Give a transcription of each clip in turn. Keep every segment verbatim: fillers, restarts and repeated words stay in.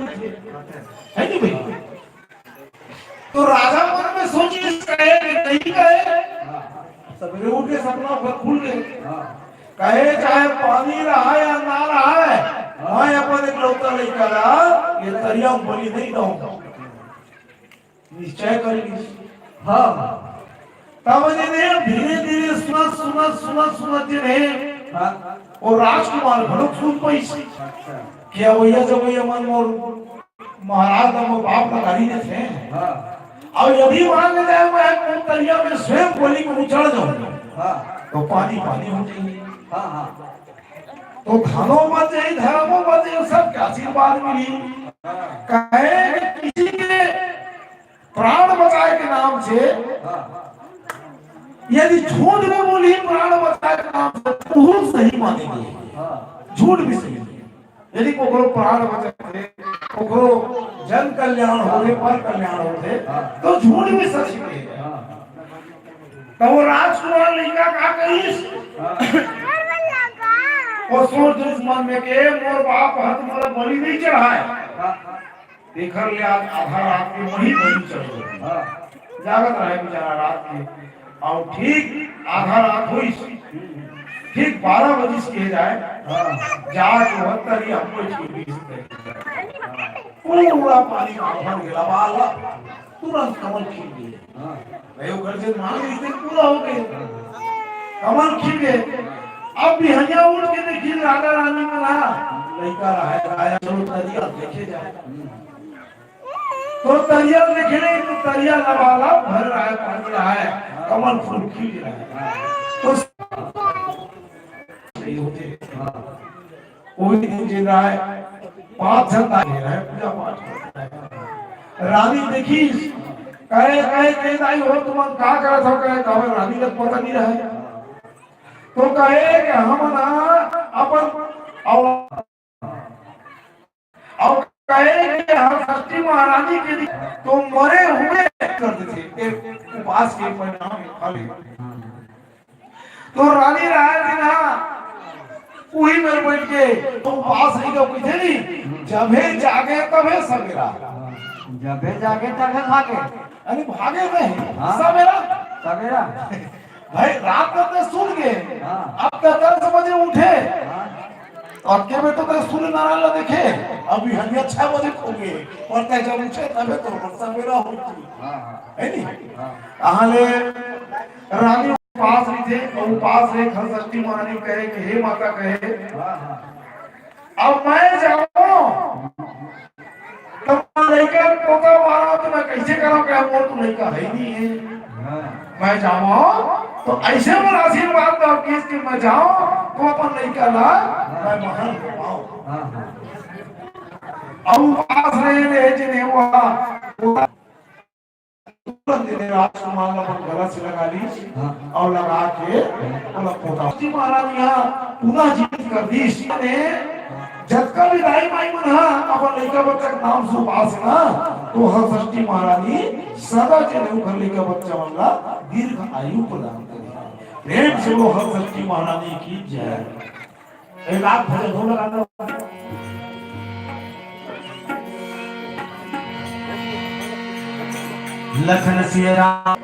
हे नहीं भाई? तो राजा मन में सोचिस, कहे कि नहीं कहे। सवेरे उठ के सपना ओकर खुल गे। कहे चाहे पानी रहय या ना रहय, मैं अपन एकलौता लइका ला ये तरिया म बलि नहीं दंव। निश्चय कर लिस। हाँ। तब जेन हे धीरे धीरे सुनत सुनत सुनत सुनत जेन हे, हाँ। वो राजकुमार घलोक सुन पाइस। अच्छा। कि अवइया जवइया मन मोर महाराज ला मोर बाप ला गारी देथे। हाँ। अउ यदि मान ले जाए मैं वो तरिया में स्वयं बलि के उचड़ जाहूं, हाँ। तो पानी पानी हो जाही। हाँ, हाँ। तो धनो बचे, धर्मो बचे, सबके आशीर्वाद मिली। हाँ। कहे कि किसी के प्राण बचाए के नाम से, हाँ। यदि झूठ भी बोली प्राण बचाए के नाम से, तो सही मानेंगे। हाँ। झूठ भी सही। यदि कोकरो प्राण बचत हे, कोकरो जन कल्याण होथे, पर कल्याण होथे, हाँ। तो झूठ भी सच ही हे। हाँ। तो वो राजकुमार लइका का कहिस? हाँ। वो सोच दुश्मन में के मोर बाप ह त मोला बलि नहीं चढ़ाय। हाँ। तेखर ले आज आधा रात के वही बलि चढ़ गे। हाँ। जागत रहे बेचारा रात के। अउ ठीक आधा रात होइस, ठीक बारह बजिस के जाए, हाँ। जाके वो तरिया में छिप गिस। पूरा पानी में भर गे, लबालब, तुरंत कमल खिल गे। हाँ। भाई, ओकर जे मांग रहिस, पूरा हो गे। कमल खिल गे। अब बिहनिया उठ के देखिस राजा रानी मन ह, लइका रहय, राजा चलो तरिया देखे जाए। तो तरिया देखे नहीं, तो तरिया लबालब भर रहय, पानी रहय, कमल फूल खिल रहय। तो सही होथे। हाँ। कोई दिन जेन रहय, पाँच झन दाई हे रहय, पूजा पाठ करत रहय। रानी देखिस, कहे, कहे, "के दाई हो, तुमन का करत हो?" कहे, "काबर रानी ला पता नहीं रहय।" तो कहे कि हमन ह अपन अउ, अउ कहे कि हंसष्ठी महारानी के दिन तो मरे हुए कर देथे, एक उपवास के परिणाम फल। तो रानी राय जी ना उही मेर बैठ के तो उपास रही के कहिथे नहीं, जभे जागे तभे सवेरा। जभे जागे तभे भागे। अरे भागे नहीं, हाँ। सवेरा। सवेरा। भाई रात में तो सुन गए, हाँ। अब तो दस बजे उठे। हाँ। तो अक्के में तो तैं सूर्य नारायण ला देखे, अभी हनिया छह बजे खो गए, और तैं जब उठे तबे तो सवेरा होती। हाँ, हाँ। है नहीं? हाँ। कहाँ ले रानी उपास रहिथे, अउ उपास रहे, हंसष्ठी महारानी कहे कि हे माता कहे, हाँ, हाँ। अब मैं जाऊं, तो लइका पोता वाला तो मैं कैसे करूं, क्या मोर तो लइका है ही नहीं है। हाँ। मैं जाऊं, तो ऐसे मोर आशीर्वाद दो कि इसके मैं जाऊं, तो अपन लइका ला, हाँ। मैं महल घुमाऊं। हाँ, हाँ। अब उपास रहे, रहे जिन्हें हुआ, तुरंत इन्हें राजकुमार ला अपन गला से लगा ली हाँ। और लगा के ओला पोता। जी महाराज यहाँ पुनः जीवित कर दी। इसने जतका भी दाई माई मन हा अपन लइका बच्चा के नाम से उपास ना, तो हंसष्ठी महारानी सदा के लिए ओकर लइका बच्चा मन ला दीर्घ आयु प्रदान करे। प्रेम से वो हंसष्ठी महारानी की जय। एक आध भजन हो लगा दो। लखन सिया राम।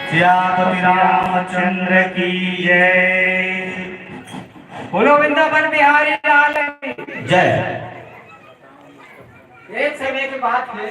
सियापति रामचंद्र की जय। बोलो वृंदावन बिहारी लाल की जय। एक समय की बात है।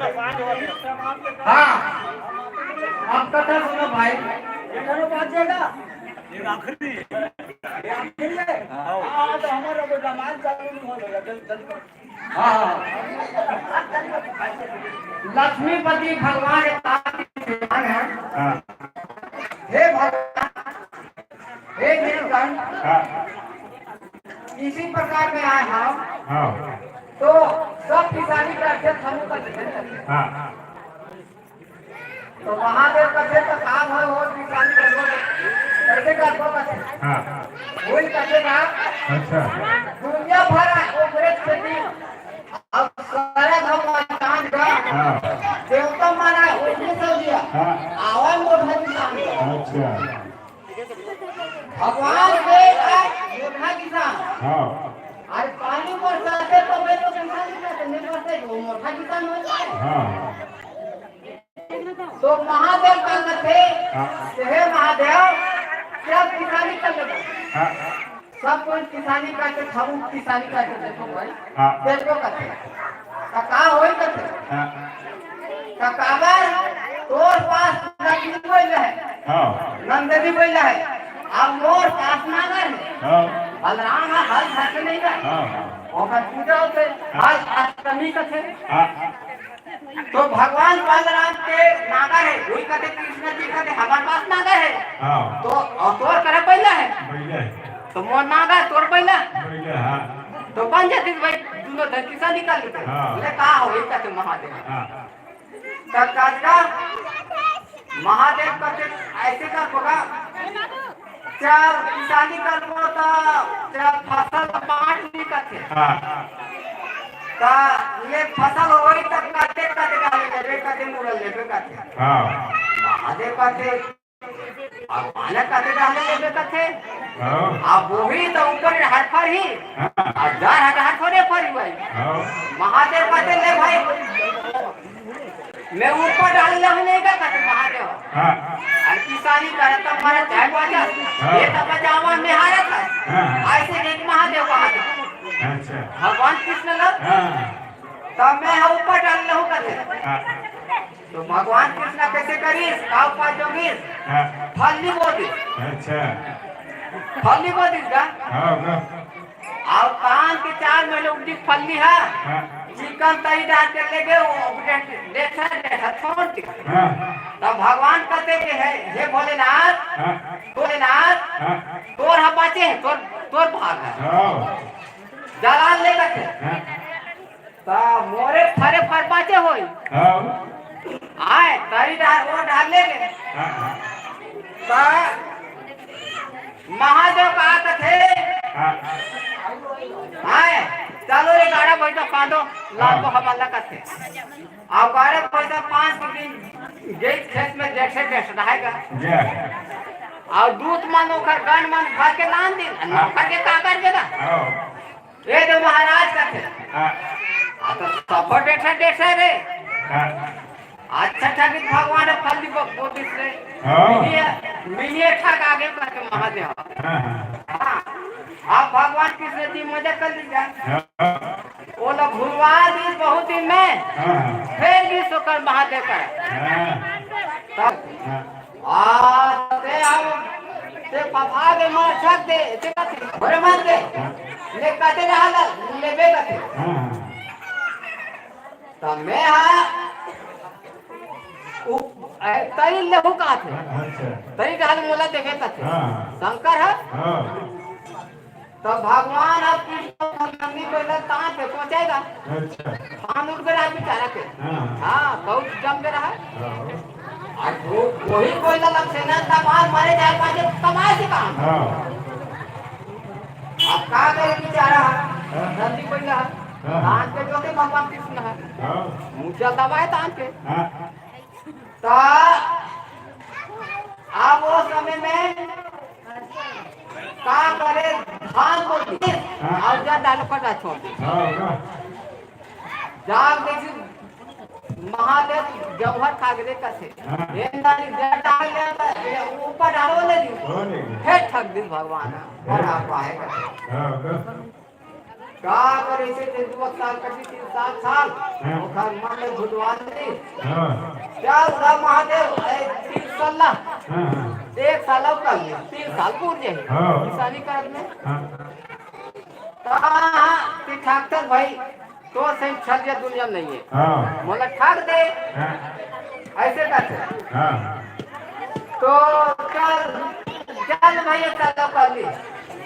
हाँ, अब कथा सुनो भाई। ये आखिरी है। हाँ, तो हमारा वो जमाल चालू नहीं हो रहा, जल्दी, जल्दी। हाँ, हाँ। लक्ष्मीपति भगवान एक भगवान है। हाँ। हे भगवान, हे नीलकंठ, हाँ। इसी प्रकार में आए हम। हाँ। तो सब पिशानी का अध्यक्ष हम ऊपर बैठे हैं। हाँ। तो महादेव कथे तो काम है, वो निशानी करबो करथे। कैसे करबो करथे? हाँ। वही कथे ना। अच्छा। दुनिया भरा ओकरे खेती। अब सारा भगवान चांद का हाँ। देवता माना ओकरे से दिया। हाँ। आवा मोटा किसान का। अच्छा। भगवान के आज मोटा किसान। हाँ। अरे पानी बरसाते तो मैं तो किसान नहीं करते, नहीं करते, वो मोटा किसान हो जाए। हाँ। तो महादेव का कथे, हाँ। हे महादेव, क्या किसानी कर लेगा? हाँ। सब कोई किसानी करते, हम किसानी करते, देखो भाई, हाँ। देखो कथे। तो का होई कथे? हाँ। तो काबर तोर पास नंदनी बैल है, हाँ। नंदनी बैल है, अब मोर पास नागर है। हाँ। बलराम है, हल धर के नहीं गए। हाँ। ओकर पूजा होते, हाँ। आज अष्टमी कथे। हाँ। तो भगवान बलराम के नागर है, वही कहते कृष्ण जी कहते हमारे पास नागर है। हाँ। तो और तोर करे बैला है। बैला है। तो मोर नागर तोर बैला। बैला, हाँ। तो बन जाते भाई, दोनों धरती से निकल लेते। हाँ। बोले का हो, ये कहते महादेव। हाँ। तब काका महादेव कहते ऐसे का होगा, चार किसानी करबो त चार फसल बांट नहीं करथे। हाँ। त ये फसल होई त कते कते डाले लेबे, कते मुरल लेबे कथे। हाँ। महादेव कथे, भगवान कते डाले लेबे कथे। हाँ। अब वही त ऊपर हर फर ही, हाँ। और डर हट हट थोड़े फर भाई। हाँ। महादेव कथे ले भाई, मैं ऊपर डाल ले हूँ नहीं का कथे महादेव। हाँ। और किसानी करे तब मारे चाय बजा, हाँ। ये तब बजावा में हारा था। हाँ। ऐसे देख महादेव कहा था। अच्छा। भगवान कृष्ण लोग, हाँ। तब मैं ऊपर डाल ले हूँ कथे। हाँ। तो भगवान कृष्ण कैसे करीस? का उपाय जोगीस? हाँ। फल्ली बो दिस। अच्छा। फल्ली बो दिस का? हाँ, हाँ। अउ कान के चार महीने उल्टी फल्ली है, हाँ। चिकन तरी डाल के ले गए, वो डेढ़, डेढ़ सौ, डेढ़ सौ छोड़ दिया। हाँ। तब भगवान कहते कि हे, हे भोलेनाथ, हाँ। भोलेनाथ, हाँ। तोर हम बाचे हैं, तोर, तोर भाग है। हाँ। जलाल ले बैठे। हाँ। त मोरे फरे फर बाचे होई। हाँ। आए, तरी डाल, वो डाल ले ले। हाँ, हाँ। त महादेव कहा कथे। हाँ। आए, चलो रे गाड़ा बैठो, पादो, लाल हाँ। को हवाला कथे। अब गाड़ा बैठो, पाँच दिन गई खेत में देखे, देख रहेगा। जय। और दूत मन ओकर गन मन भर के लान दिन, हाँ। नौकर के का कर देगा? हाँ। ए तो महाराज कथे। हाँ। आ तो सब डेढ़ सौ, डेढ़ सौ रे। हाँ। अच्छा, अच्छा, कि भगवान अब फल दी ब-, बोलिस रे। हाँ। मिलिए, मिलिए ठग आगे करके महादेव। हाँ, हाँ। हाँ। अब भगवान कृष्ण जी मजा कर लीजिए। हाँ। वो लोग घुरवा दी बहुत दिन में। हाँ, हाँ। फिर भी शंकर महादेव का। हाँ। तब हाँ। आ, ते हम, ते पफा दे मार छक दे, ते कथे, बड़े मार दे। ले कथे रहल, लेबे कथे। हाँ, हाँ। त मैं हा, उ, ए, तरी लेहू कहा थे। अच्छा। तरी रहल मोला देबे कथे। हाँ। शंकर है? हाँ। तब भगवान अब कृष्ण भगवान नहीं कोई तान पे पहुंचेगा। अच्छा। पान उठ गया बेचारा के। हाँ। हाँ, बहुत जम गया है। हाँ। और वो, वही कोई लग से ना तब आज मरे जाए पाजे तमाशे काम। हाँ। अब का करे बेचारा? हाँ। नंदी कोई ना। हाँ। तान पे जो के भगवान कृष्ण है। हाँ। मुझे दबाए तान पे। हाँ। त अब वो समय में का करे, धान को दी हाँ। और जा डालो फटा छोड़ दी। हाँ, हाँ। जाग देखी महादेव जौहर खागरे कथे। हाँ। एन डाली जड़ डाल ले, ऊपर डालो ले दी। हाँ, ले ली। फिर ठग दी भगवान। हाँ। और आप आए कथे। हाँ, हाँ। का करे से ते दू साल कटी, तीन साल, साल, हाँ। ओकर मन में घुटवा दे। हाँ। चल गा महादेव, ए, तीन साल ला। हाँ, हाँ। एक साल और कर ले, तीन साल पूर जाए। हाँ। किसानी करत में। हाँ। कहाँ कि डॉक्टर भाई, तो सही छलिया दुनिया में नहीं है। हाँ। मोला ठाक दे। हाँ। ऐसे कहते। हाँ। तो चल, चल भैया, चल कर ली।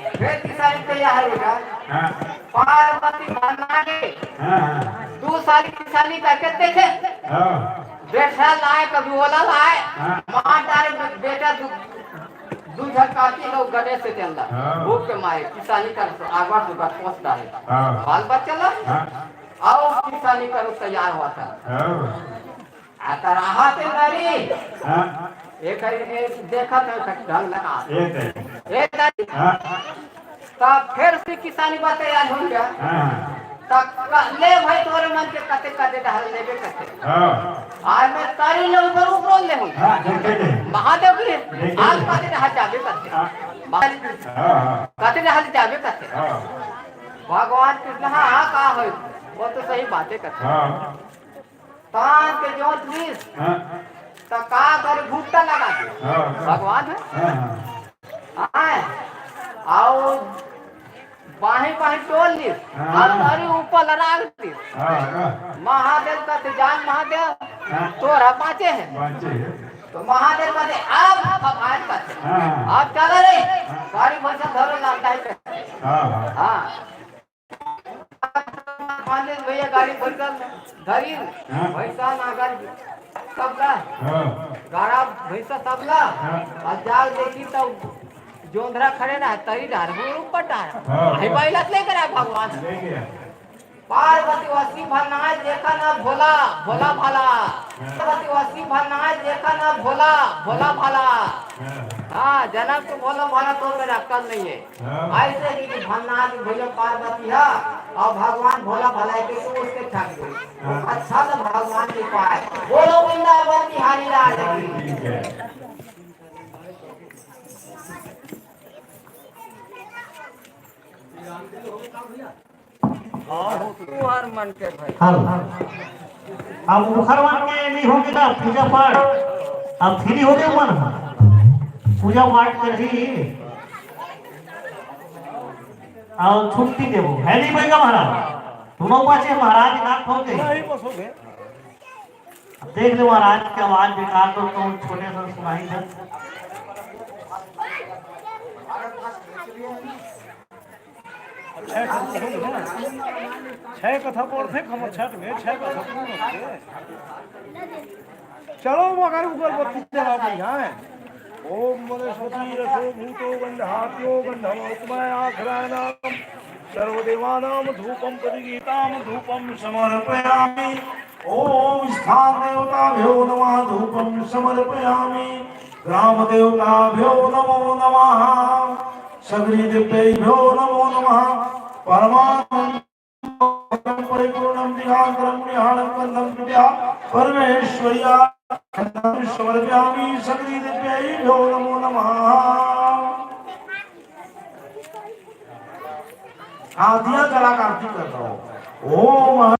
फिर किसानी तैयार होगा। हाँ। पार्वती बना के हाँ, हाँ। दू साल किसानी करके देखे। हाँ। बेटा लाए, कभी ओला लाए, हाँ। मार डाले बे-, बेटा दू-, दू झन काकी लोग गणेश से तेन ला। हाँ। भूख के मारे किसानी कर आगवा सुगर पोस डारे। हाँ। बाल बच्चा ला। हाँ। अउ किसानी करो तैयार होवत हे। हाँ। आ त रहा ते नरी। हाँ। एक, एक देखत हे, ढंग लगा। एक है। एक है। हाँ। तब फिर से किसानी बर तैयार हो गया। हाँ। तब क-, ले भाई, तोरे मन के कते, कते डहर लेबे कते। हाँ। आज मैं तारी ले ऊपर, ऊपर ले हूँ। हाँ, देखे थे। महादेव की देखे आज थे। कते डहर जाबे कते। हाँ। महादेव की हाँ, हाँ। कते डहर जाबे कते। हाँ। भगवान कृष्ण, हाँ, हाँ, का होय? वो तो सही बातें करते। हाँ। तान के जोत लिस, हाँ। त का करे, भुट्टा लगा दे। हाँ, हाँ। भगवान है। हाँ, हाँ। हाँ। अउ बाही बाही टोल लिस, हाँ। अउ तारी ऊपर लड़ा दिस। हाँ, हाँ। महादेव कथे, जान महादेव, हाँ। तोर ह बाँचे हे। बाँचे हे। तो महादेव कथे, अब, अब आज कथे। हाँ। अब चल रे, हाँ। गाड़ी भैंसा धरो, लाता है। हाँ, हाँ। हाँ। माने भैया गाड़ी भर कर धरी, हाँ। भैंसा नागर सब ला, हाँ। गाड़ा भैंसा सब ला, हाँ। अउ जाल देखी त जोंधरा खड़े रहा, तरी डार, वो ऊपर डार। हाँ, आई हाँ। बाई लत लेकर आए भगवान। ले गया। पार्वती वसी भरनाय देखा ना भोला, भोला भाला। हाँ। पार्वती वसी भरनाय देखा ना भोला, भोला भाला। हाँ। हाँ, जनम तो भोला भाला तो मेरा अक्कल नहीं है। हाँ। ऐसे ही कि भरनाथ भैया पार्वती है अउ भगवान भोला भाला के तो उसके ठग गए। हाँ। अच्छा तो भगवान के पाए। बोलो वृंदावन बिहारी लाल की। ठीक है। हाँ, हो तुहर मन के भाई। हाँ। अब उखर मन के नहीं होगे ना पूजा पाठ, अब फ्री होगे मन, पूजा पाठ करही अउ छुट्टी देबो, है नहीं बइगा महाराज? दोनों पाछे महाराज ना ठोके। नहीं, बस हो गए। अब देख ले महाराज के आवाज बेकार तो, तो छोटे से सुनाई दे। छह कथा बोल रहे हैं। छह कथा बोल रहे हैं, हमर छठ में छह कथा पूर्ण होते हैं। चलो, मगर ऊपर बत्ती जला दी, हाँ। ओम वनस्पति रसो भूतो गंधात्यो गंधम उपमय आखराणाम सर्वदेवानाम धूपम प्रतिगीताम धूपम समर्पयामि। ओम स्थान देवताभ्यो नमः धूपम समर्पयामि। ग्राम देवताभ्यो नमो नमः। सगरी देवताभ्यो नमो नमः। परमानंद परिपूर्णं दिव्यांतरं मृहाणं गंधं कृपया परमेश्वर्या समर्पयामि। सगरी देवताभ्यो नमो नमः। हाँ, दिया जला के आरती कर दो। ओम